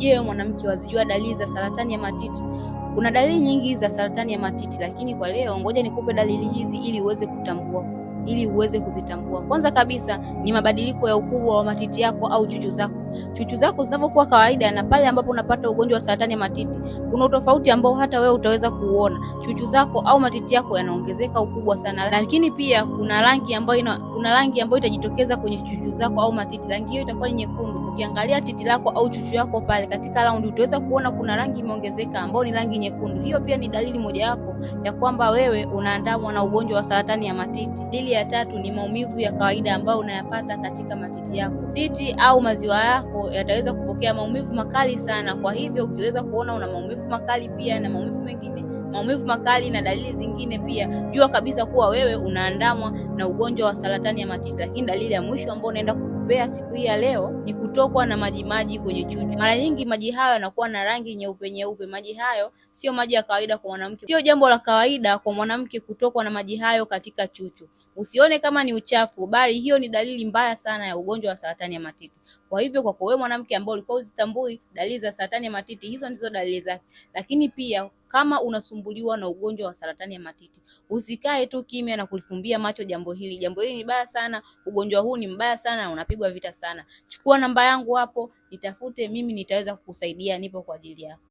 Je, mwanamke, wazijua dalili za saratani ya matiti? Kuna dalili nyingi za saratani ya matiti, lakini kwa leo ngoja nikupe dalili hizi ili uweze kutambua, ili uweze kuzitambua. Kwanza kabisa ni mabadiliko ya ukubwa wa matiti yako au chuchu zako. Chuchu zako zinavyokuwa kawaida na pale ambapo unapata ugonjwa wa saratani ya matiti, kuna utofauti ambao hata wewe utaweza kuuona. Chuchu zako au matiti yako yanaongezeka ukubwa sana, lakini pia kuna rangi ambayo itajitokeza kwenye chuchu zako au matiti. Rangi hiyo itakuwa ni nyekundu. Ukiangalia titi lako au chuchu yako pale katika raundi, utaweza kuona kuna rangi imeongezeka ambayo ni rangi nyekundu. Hiyo pia ni dalili mojawapo ya kwamba wewe unaandamwa na ugonjwa wa saratani ya matiti. Dalili ya tatu ni maumivu ya kawaida ambayo unayapata katika matiti yako. Titi au maziwa yako yataweza kupokea maumivu makali sana. Kwa hivyo ukiweza kuona una maumivu makali pia na maumivu mengine, maumivu makali na dalili zingine pia, jua kabisa kuwa wewe unaandamwa na ugonjwa wa saratani ya matiti. Lakini dalili ya mwisho ambayo unaenda kukupea siku hii ya leo ni kutokwa na majimaji kwenye chuchu. Mara nyingi maji hayo yanakuwa na rangi nyeupe nyeupe. Maji hayo sio maji ya kawaida kwa mwanamke. Sio jambo la kawaida kwa mwanamke kutokwa na maji hayo katika chuchu. Usione kama ni uchafu, bali hiyo ni dalili mbaya sana ya ugonjwa wa saratani ya matiti. Kwa hivyo kwa wewe mwanamke ambao ulikuwa uzitambui dalili za saratani ya matiti, hizo ndizo dalili zake. Lakini pia kama unasumbuliwa na ugonjwa wa saratani ya matiti, usikae tu kimya na kulifumbia macho jambo hili. Jambo hili ni baya sana, ugonjwa huu ni mbaya sana na unapigwa vita sana. Chukua namba yangu hapo, nitafute mimi, nitaweza kukusaidia, nipo kwa ajili yako.